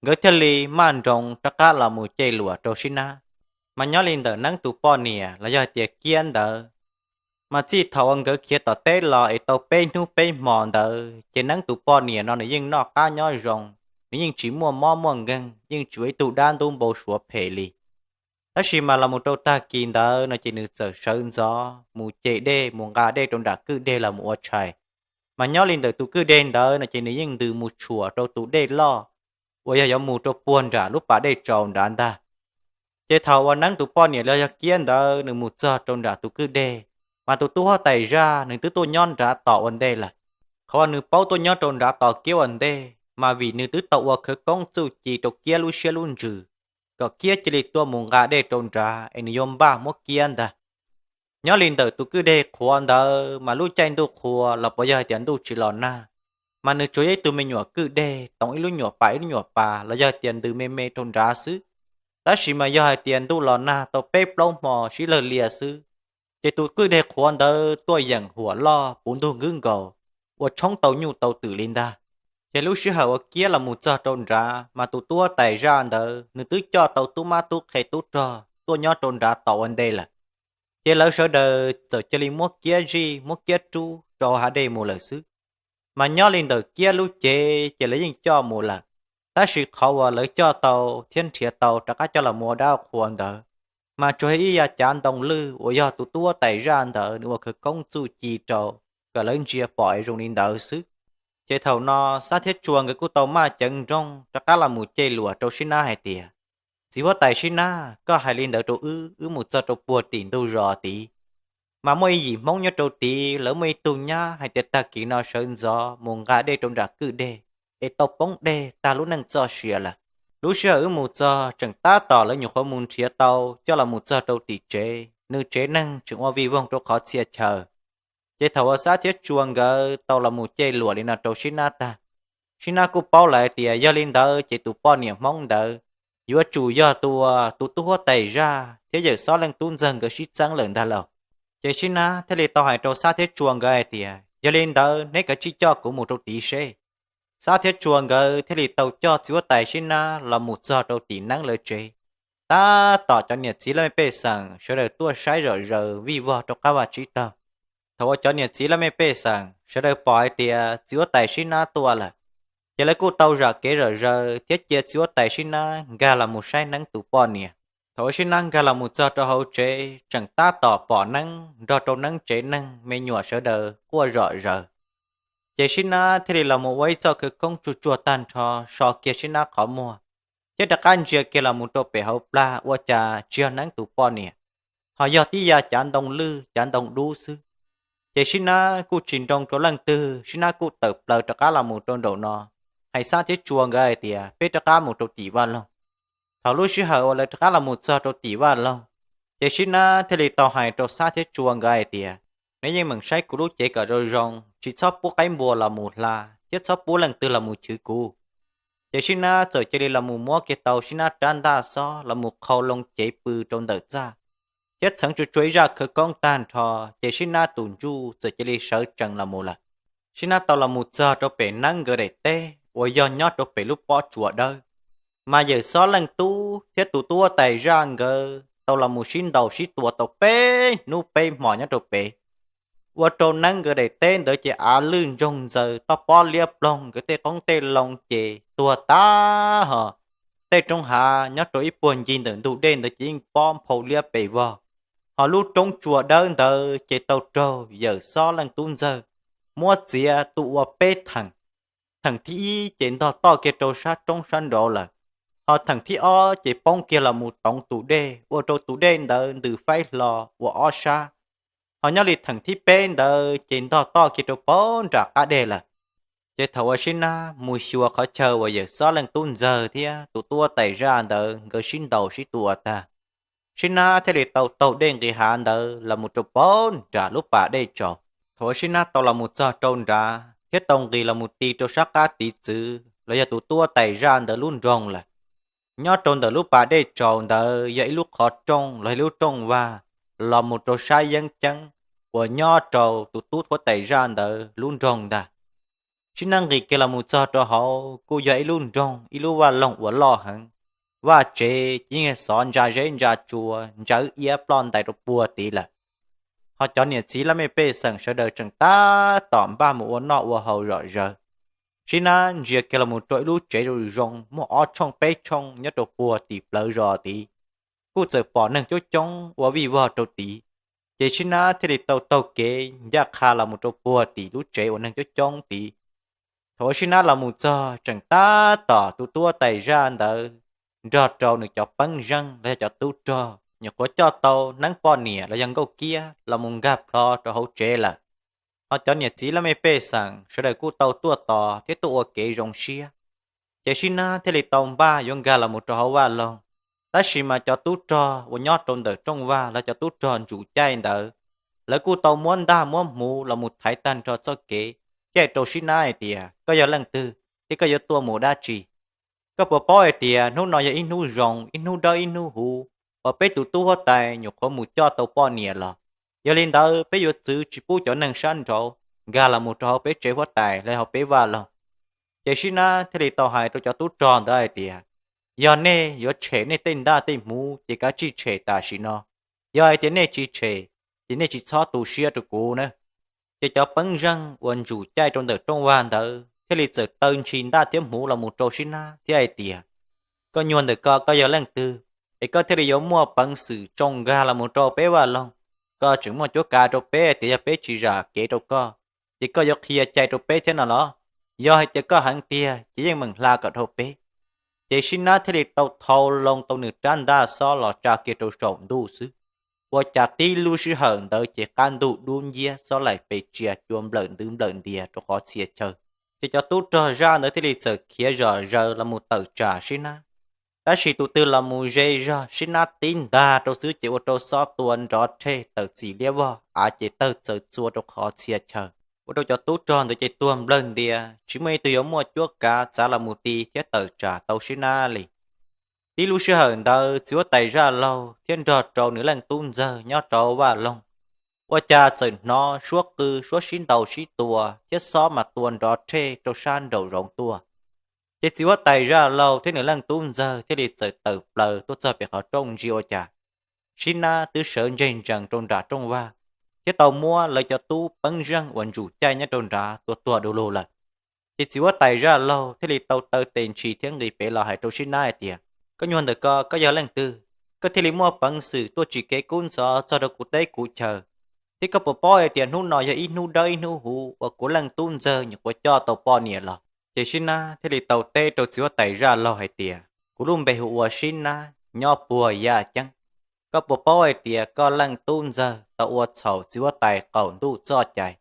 nkawd thiaj li maj nroos rov qab los mus ceg luam rau Sib Nab. Mas nyob li ntawm Neeb tus poj niam los yog hais tias Kiab ntawd, mas txij thaum uas nkawd khiav tom teb los es tau peb hnub peb hmo ntawd ces Neeb tus poj niam no nws yeej noj qab nyob zoo, nws yeej tsis muaj mob muaj nkeeg, yeej tsis ua ib tug dab ntub npau suav phem li. Tab sis mas los mus rau tag kis ntawd no ces nws txawm sawv ntxov mus ce dej mus nqa dej rau nram kwj deg los mus ua tshais. Mas nyob li ntawm tus kwj deg ntawd no ces nws yeej ntws mus tshuam rau tus dej loj uas yog yuav mus rau puag nram lub pas dej tsaus nrad ntag. Ces thaum uas Neeb tus poj niam los yog Kiab ntawd nws mus txog rau nram tus kwj deg, mas tus tub huab tais zaj nws twb tuaj nyob nrad tos ua ntej lawm. Qhov uas nws paub tuaj nyob rau nrad tos Kiab ua ntej mas vim nws twb tau ua khawv koob txuj ci rau Kiab lub siab lub ntsws, kom Kiab cia li tuaj mus nqa dej rau nrad es nws yuav npaj muab Kiab ntag. Nyob li ntawm tus kwj deg qhuav ntawd mas lub caij ntuj qhua los puas yog hais tias ntuj tsis los nag, mas nws tsuas yog ib tug me nyuam kwj deg toov ib lub nyuam pas ib lub nyuam pas los yog hais tias ntws me me rau nrad xwb. Tab sis mas yog hais tias ntuj los nag tau peb plaub hmo sib lawg lias xwb, ces tus kwj deg qhuav ntawd tuaj yeem huam loj puv ntug nkwb nkaus, ua tshoob tau nyuj tau twm li ntag. Ces lub sij hawm uas Kiab los mus txog rau nrad mas tus tub huab tais zaj ntawd nws twb coj tau tub mab tub qhe tub rog tuaj nyob rau nrad tos ua ntej lawm. Ces lawv sawv daws txawm cia li muab Kiab zij muab Kiab rub rau hav dej mus lawm xwb. Mas nyob li ntawm Kiab lub cev ces lawv yeej coj mus lawm, tab sis qhov uas lawv coj tau thiab nrhiav tau rov qab coj los mus ua dab qhua ntawd, mas tsuas yog ib yav cav ntoo lwj uas yog tus tub huab tais zaj ntawd nws ua khawv koob txuj ci rau kom lawv ntsia pom es zoo li ntawd xwb. Ces thaum no Xab thiab Tsua nkawd kuj tau maj ceev nrooj rov qab los mus ceg luam rau Sib Nab hais tias, Txiv huab tais Sib Nab, koj hais li ntawd rau wb, wb mus txog rau puag tim ntug zos tid, mas muaj ib yim Hmoob nyob rau tid, lawv muaj ib tug nyab hais tias tag kis no sawv ntxov mus nqa dej rau nram kwj deg es tau poob dej tag lub neej txoj sia lawm. Lub sij hawm wb mus txog tseem tab tom lawv nyuam qhuav mus nrhiav tau coj los mus txog rau tim tsev, nws tsev neeg tseem ua vij voog rau qhov txhia chaw. Ces thaum uas Xab thiab Tsua nkawd tau los mus ceg luam li no rau Sib Nab tag, Sib Nab kuj paub lawm hais tias yog li ntawd ces tus poj niam Hmoob ntawd yuav tsum yog tus, tus tub huab tais zaj thiab yawm xob leej tub ntxawg nkawd sib txeeb lawm ntag lauj. Ces Sib Nab thiaj li tau hais rau Xab thiab Tsua nkawd hais tias, Yog li ntawd neb kav tsij coj kuv mus rau tid seb. Xab thiab Tsua nkawd thiaj li tau coj txiv huab tais Sib Nab los mus txog rau tim Neeb lawv tsev. Tab tom cov niam txiv laj mej pej xeem sawv daws tuaj saib zom zaws vij vog rau qab vaj tsib taug. Thaum uas cov niam txiv laj mej pej xeem sawv daws pom hais tias txiv huab tais Sib Nab tuaj lawm, ces lawv kuj tau zam kev zom zaws thiab cia txiv huab tais Sib Nab nkag los mus saib Neeb tus poj niam. Thaum uas Sib Nab nkag los mus txog rau hauv tsev tseem tab tom pom Neeb nrog rau Neeb tsev neeg me nyuam sawv daws quaj zom zaws. Ces Sib Nab thiaj li los mus ua ib txoj khawv koob tsuag tsuag tag nrho so kiag Sib Nab qhov muag, thiab rov qab ntsia kiag los mus rau pem hauv plag ua cas tsis yog Neeb tus poj niam, ho yog tib yav cav ntoo lwj cav ntoo dub xwb. Ces Sib Nab kuj tsis nroo rau leej twg, Sib Nab kuj tawm plaws rov qab los mus rau nraum no, hais Xab thiab Tsua nkawd hais tias, Peb rov qab mus rau tim vaj loog. Thaum lub sij hawm uas lawv rov qab los mus txog rau tim vaj loog, ces Sib Nab thiaj li tau hais rau Xab thiab Tsua nkawd hais tias, Neb yeej meem saib kuv lub cev kom zoo zoo, tsis txhob pub qaib npua los mus hla thiab txhob pub leej twg los mus chwv kuv. Ces Sib Nab txawm cia li los mus muab kiag tau Sib Nab rab ntaj xob los mus qhau loo cev pw rau ntawm txaj, thiab txheev tsuag tsuag ib zaj khawv koob tag nrho, ces Sib Nab tus ntsuj txawm cia li sawv tsees los mus lawm. Sib Nab tau los mus txog rau pem Neeb nkawd daim teb uas yog nyob rau pem lub pob tsuas dawb, mas yawm xob leej tub thiab tus tub huab tais zaj nkawd tau los mus sib ntaus sib tua tau peb hnub peb hmos nyob rau pem, ua rau Neeb nkawd daim teb ntawd ces av lwj ntsoog ntxaws, toj pob liab ploog, nkawd tej qoob tej loo ces tuag tag, ho tej roob hav nyob rau ib puag ncig ntawm ntug dej ntawd ces yeej pob nphau liab pes vog, ho lub roob tsuas dawb ntawd ces tau raug yawm xob leej tub ntxawg muab txiav tu ua peb theem. Theem thib ib ces ntog toj kiag rau sab roob sab nraud lawm, ho theem thib ob ces poob kiag los mus toov tus dej ua rau tus dej ntawd ntws faib hlo ua ob sab, ho nyob li theem thib peb ntawd ces ntog toj kiag rau pem nram qab deg lawm. Ces thaum uas Sib Nab mus xyuas qhov chaw uas yawm xob leej tub ntxawg thiab tus tub huab tais zaj ntawd nkawd sib ntaus sib tua tag, Sib Nab thiaj li tau taug dej nqis hav ntawd los mus rau pem nram lub pas dej tsaus. Thaum uas Sib Nab tau los mus txog rau nrad thiab tau nqis los mus ti rau sab qab tiv txwv los yog tus tub huab tais zaj ntawd lub nroog lawm. Nyob rau ntawm lub pas dej tsaus ntawd yog ib lub qhov rooj los yog ib lub rooj vag los mus rau sab yeeb ceeb uas nyob rau tus tub huab tais zaj ntawd lub nroog ntag. Sib Nab nqis kiag los mus txog rau hauv kuj yog ib lub nroog ib lub vaj loog uas loj heev, vaj tsev ces yeej xov ntsa zeb ntsa tsua ntsa wb iab ploj ntais rau puag tid lawm. Ho cov niam txiv laj mej pej xeem sawv daws tseem tab tom npaj mus ua noj ua haus zom zaws. Sib Nab ntsia kiag los mus rau ib lub tsev zoo zoo muaj ob tshooj peb tshooj nyob rau puag tim plawv zos tid. kuj txawm pom neeg coob coob ua vij vog rau tid. Ces Sib Nab thiaj li tau taug kev ncaj qha los mus rau puag tim lub tsev uas neeg coob coob tid. Thaum uas Sib Nab los mus txog tseem tab tom tus tub huab tais zaj ntawd nrog rau nws cov peeb zeej los yog cov tub rog nyuam qhuav coj tau neeb poj niam los yog nkauj kiab los mus nkag plho rau hauv tsev lawm. Ho cov niam txiv laj mej pej xeem sawv daws kuj tau tuaj tos thiab tuaj ua kev zoo siab. Ces Sib Nab thiaj li tau npaj yuav nkag los mus rau hauv vaj loog. Tab sis mas cov tub rog uas nyob rau ntawm rooj vag los cov tub rog ntsum caij ntawd, lawv kuj tau muab ntaj muab hmuv los mus thaiv tag nrho txoj kev, caij rau Sib Nab hais tias, koj yog leej twg thiab koj yuav tuaj mus dab tsi? Koj puas paub hais tias hnub no yog ib hnub zoo, ib hnub dawb ib hnub huv uas peb tus tub huab tais nyuam qhuav mus coj tau poj niam los? Yog li ntawd peb yuav txwv tsis pub cov neeg sab nraud nkag los mus rau hauv peb tsev huab tais los hauv peb vaj loog. Ces Sib Nab thiaj li tau hais rau cov tub rog ntawd hais tias, yog nej yuav tshem nej tej ntaj tej hmuv ces kav tsij tshem tam sim no. Yog hais tias nej tsis tshem, ces nej tsis txhob tu siab rau kuv na. Ces cov peeb zeej uas ntsum caij rau ntawm rooj vag ntawd thiaj li txawm taw ntshis ntaj thiab hmuv los mus rau Sib Nab thiab hais tias, koj nyuag ntawm ko koj yog leej twg es koj thiaj li yuav muaj peev xwm tsoo nkag los mus rau peb vaj loog? Koj tseem muaj cuab kav rau peb tias yog peb tsis zam kev rau koj, ces koj yuav qhia cai rau peb thiab no los? Yog hais tias koj heev tiag ces yeej meem hla kom dhau peb. Ces Sib Nab thiaj li tau thau loo tau nws rab ntaj xob los tsa kiag rau saum ntuj xwb. Ua cas tib lub sij hawm ntawd ces qab ntuj dub nciab xob laim pes tsia cua nplawm ntwv nplawm ntias rau qhov txhia chaw. Ces cov tub rog zaj ntawd thiaj li txawm khiav zom zaws los mus tawm tsam Sib Nab. Tab sis tus twg los mus ze zog Sib Nab tib ntag rau xwb ces ua rau xob tua nrov rhej tawm txim liab vog, av ces tawg txawv txua rau qhov txhia chaw, ua rau cov tub rog ntawd ces tuag nplawg ntias, tsis muaj ib tug yuav muaj cuab kav txav los mus ti thiab tawm tsam tau Sib Nab li. Tib lub sij hawm ntawd txiv huab tais zaj laug thiab nrog rau nws leej tub ntxawg nyob rau vaj loog, ua cas txawm hnov suab qw suab sib ntaus sib tua thiab xob mas tua nrov rhej rau sab nraum zoov tuaj. Ces txiv huab tais zaj laug thiab nws leej tub ntxawg thiaj li txawm tawm plaws tuaj txog pem qhov rooj ntsia ua cas Sib Nab twb sawv ntseg ntsees rau nram rooj vag, thiab tau muab lawv cov tub peeb zeej uas ntsum caij nyob rau nrad tua tuag du lug lawm. Ces txiv huab tais zaj laug thiaj li tau taw tes ntshis thiab nqis pem los hais rau Sib Nab hais tias, koj nyuag ntawm ko koj yog leej twg, koj thiaj li muaj peev xwm tuaj tsim kev kub ntxhov txog rau kuv teb kuv chaw? Thiab koj puas paub hais tias hnub no yog ib hnub dawb ib hnub huv uas kuv leej tub ntxawg nyuam qhuav coj tau poj niam los? Ces Sib Nab thiaj li tau teb rau txiv huab tais zaj laug hais tias, kuv lub npe hu ua Sib Nab nyob puag Yaj Ceeb. Koj puas paub hais tias koj leej tub ntxawg tau ua txhaum txiv huab tais qaum ntuj txoj cai?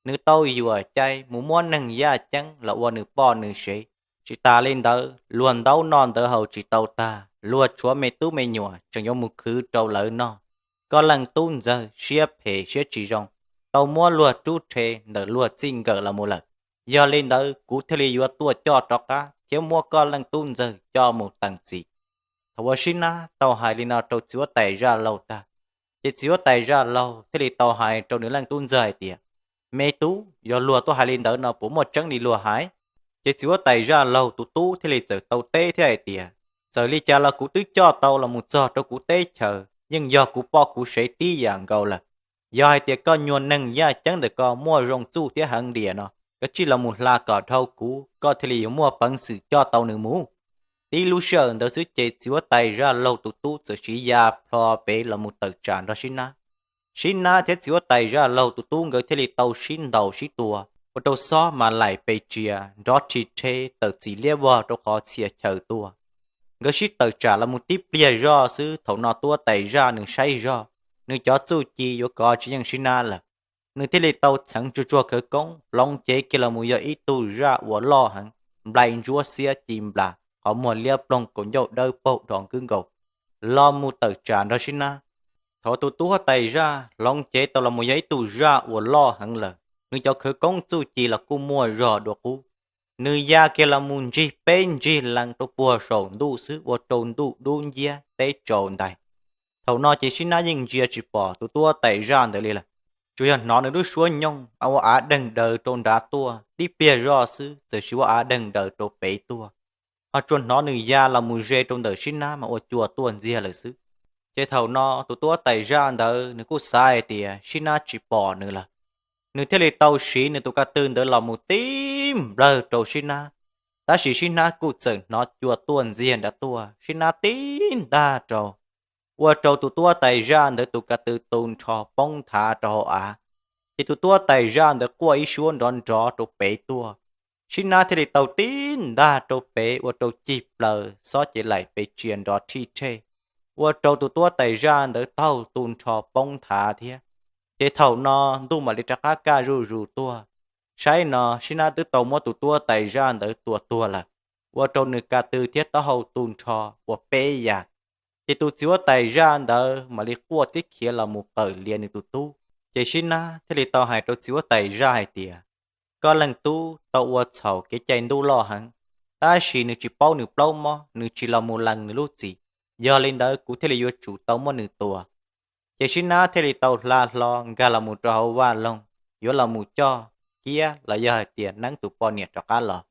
Nws tau yuam cai mus muab neeg Yaj Ceeb los ua nws poj nws sev. Tsis tas li ntawd luag ntaub noj ntawv haus tsis tau tag, luag tshuav me tub me nyuam tseem yuav mus khwv rau lawv noj. Koj leej tub ntxawg siab phem siab tsis zoo, tau muab luag rub rhe ntawm luag txij nkawm los mus lawm. Yog li ntawd kuv thiaj li yuav tuaj coj rov qab thiab muab koj leej tub ntxawg coj mus teem txim. Thaum uas Sib Nab tau hais li no rau txiv huab tais zaj laug tag, ces txiv huab tais zaj laug thiaj li tau hais rau nws leej tub ntxawg hais tias, me tub, yog luag tuaj hais li ntawd no puas muaj tseeb li luag hais? Ces txiv huab tais zaj laug tus tub thiaj li txawm tau teb thiab hais tias, txawm li cas los kuv twb coj tau los mus txog rau kuv teb chaws, yeej yog kuv poj kuv sev tib yam nkaus lawm. Yog hais tias koj nyuag neeg Yaj Ceeb ntawm ko muaj zoo txuj thiab heev diam no, koj tsij los mus hla kom dhau kuv, koj thiaj li yuav muaj peev xwm coj tau nws mus. Tib lub sij hawm ntawd xwb ces txiv huab tais zaj laug tus tub txawm siv ya plho pem los mus tawm tsam nrog Sib Nab. Sib Nab thiab txiv huab tais zaj laug tus tub nkawd thiaj li tau sib ntaus sib tua, ua rau xob mas laim pes tsia, nrov rhi rhe tawm txim liab vog rau qhov txhia chaw tuaj. Nkawd sib tawm tsam los mus tib pliag zoj xwb, thaum no tub huab tais zaj nws saib zog, nws cov txuj ci yuav kov tsis yeej Sib Nab lawm. Nws thiaj li tau txheev tsuag tsuag khawv koob hloov cev kiag los mus yog ib tug zaj uas loj heev, nplai ntsuab xiab ci nplas, qhov muag liab ploog kaus ncauj dawb paug dhos nkwb nkaus, los mus tawm tsam nrog Sib Nab. Thaum tus tub huab tais zaj hloov cev tau los mus yog ib tug zaj uas loj heev lawm, nws cov khawv koob txuj ci los kuj muaj zog dua qub. Nws ya kiag los mus ntsig peb ntsig lees rau puag saum ntuj xwb ua rau ntuj dub nciab teb tsaus ntais. Thaum no ces Sib Nab yeej ntsia tsis pom tus tub huab tais zaj ntawd li lawm, tsuas yog hnov nws lub suab nyooj ua av deeg daws rau nrad tuaj, tib pliag zoj xwb txawm sis ua av deeg daws rau pem tuaj. Ho tsuas hnov nws ya los mus ze rau ntawm Sib Nab mas ua cua tuaj ntxiag lawm xwb. Ces thaum no tus tub huab tais zaj ntawd nws kuj xav hais tias Sib Nab tsis pom nws lawm, nws thiaj li tau siv nws tus ka tw ntawd los mus tib nplawg rau Sib Nab. Tab sis Sib Nab kuj txawm hnov cua tuaj ntxiag nrad tuaj, Sib Nab tib ntag rau, ua rau tus tub huab tais zaj ntawd tus ka tw tu nrho poob nthav rau hauv av. Ces tus tub huab tais zaj ntawd quaj ib suab nrov nrov rau pem tuaj, Sib Nab thiaj li tau tib ntag rau pem ua rau cig plaws xob cev laim pes tsia nrov rhij rhej, ua rau tus tub huab tais zaj ntawd taug tu nrho poob nthav thiab. Ces thaum no ntuj mam li rov qab kaj zuj zus tuaj, saib no Sib Nab twb tau muab tus tub huab tais zaj ntawd tua tuag lawm, ua rau nws ka tw thiab taub hau tu nrho ua peb yam. Ces tus txiv huab tais zaj ntawd mam li quaj tib khiav los mus qawm lias nws tus tub. Ces Sib Nab thiaj li tau hais rau txiv huab tais zaj hais tias, Koj leej tub tau ua txhaum kev cai ntuj loj heev, tab sis nws tsis paub nws plaub mob, nws tsis los mus lees nws lub txim, yog li ntawd kuv thiaj li yuav tsum tau muab nws tua. Ces Sib Nab thiaj li tau hla hlo nkag los mus rau hauv vaj loog, yuav los mus coj Kiab los yog hais tias Neeb tus poj niam rov qab los.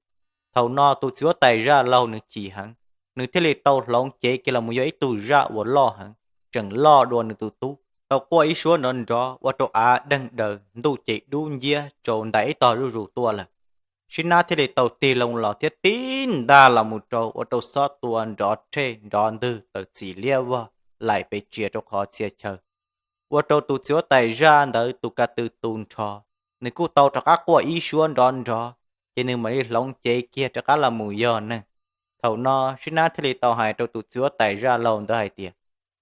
Thaum no tus txiv huab tais zaj laug nws chim heev, nws thiaj li tau hloov cev kiag los mus yog ib tug zaj uas loj heev, tseem loj dua nws tus tub, tau quaj ib suab nrov nrov ua rau av deeg daws ntuj ces dub nciab rau ntais ib tog zuj zus tuaj lawm. Sib Nab thiaj li tau tig loo los thiab tib ntag los mus rau ua rau xob tua nrov rhej nrov ntwg tawm txim liab vog laim pes tsia rau qhov txhia chaw, ua rau tus txiv huab tais zaj ntawd tus ka tw tu nrho, nws kuj tau rov qab quaj ib suab nrov nrov, ces nws mam li hloov cev kiag rov qab los mus yog neeg. Thaum no Sib Nab thiaj li tau hais rau tus txiv huab tais zaj laug ntawd hais tias,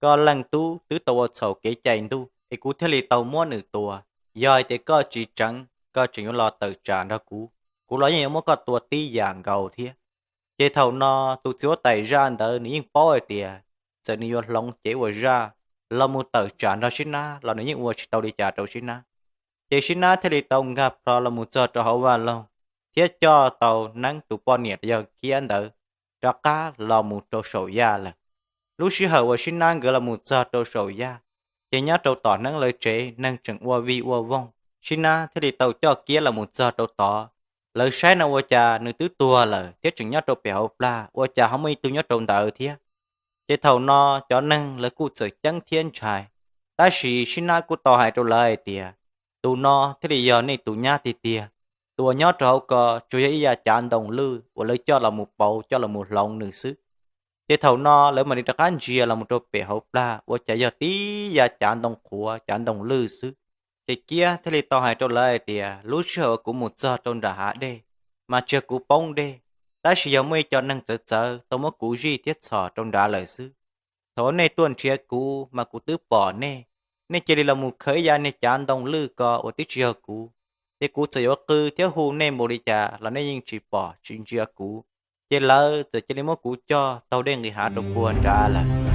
Koj leej tub twb tau ua txhaum kev cai ntuj es kuv thiaj li tau muab nws tua. Yog hais tias koj tsis tseev, koj tseem yuav los tawm tsam nrog kuv, kuv los yeej yuav muab koj tua tib yam nkaus thiab. Ces thaum no tus txiv huab tais zaj ntawd nws yeej paub hais tias txawm nws yuav hloov cev ua zaj los mus tawm tsam nrog Sib Nab los nws yeej ua tsis tau li cas rau Sib Nab. Ces Sib Nab thiaj li tau nkag plho los mus txog rau hauv vaj loog, thiab coj tau Neeb tus poj niam los yog Kiab ntawd rov qab los mus rau saum yaj lawm. Lub sij hawm uas Sib Nab nkawd los mus txog rau saum yaj, ces nyob rau tom Neeb lawv tsev neeg tseem ua vij ua voog, Sib Nab thiaj li tau coj Kiab los mus txog rau tod. Lawv saib no ua cas nws twb tuag lawm thiab tseem nyob rau pem hauv plag, ua cas ho muaj ib tug nyob rau ntawd thiab. Ces thaum no cov neeg lawv kuj txawm ceeb thiab ntshai, tab sis Sib Nab kuj tau hais rau lawv hais tias, Tus no thiaj li yog nej tus nyab tiag tiag. Tus uas nyob rau hauv ko tsuas yog ib yav cav ntoo lwj uas lawv coj los mus pauv coj los mus hloov nws xwb. Ces thaum no lawv mam li rov qab ntsia los mus rau pem hauv plag ua cas yog tib yav cav ntoo qhuav cav ntoo lwj xwb. Ces Kiab thiaj li tau hais rau lawv hais tias, Lub sij hawm uas kuv mus txog rau nram hav dej, mas tsis yog kuv poob dej, tab sis yog muaj ib co neeg txawv txawv tau muab kuv zij thiab txhom rau nrad lawm xwb. Thaum uas nej tuaj nrhiav kuv mas kuv twb pom nej, nej cia li los mus khaws ib yav niag cav ntoo lwj ko uas twb tsis yog kuv, ces kuv txawm yuav qw thiab hu nej npaum li cas los nej yeej tsis pom tsis ntsia kuv. Ces lawv txawm cia li muab kuv coj taug dej nqis hav rau puag nrad lawm.